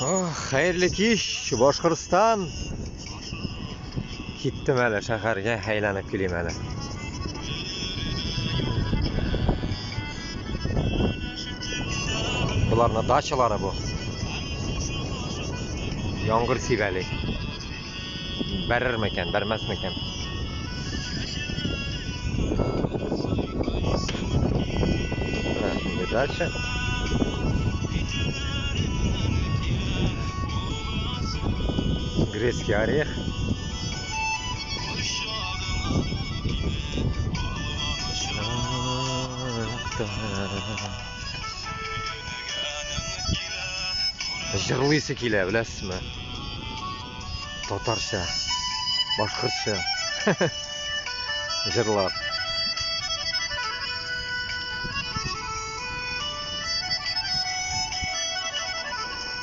Oh, xayrli kech, Boshqirdiston. Ketdim hali shaharga, aylanib kelayman hali. Bularni dachalari bu. Yomg'ir sevali. Berarmikan, bermasmikan? Mana shunday dacha. Грецкий орех. Җырлыйсы килә, беләсезме? Татарча, башкортча. Җырлап.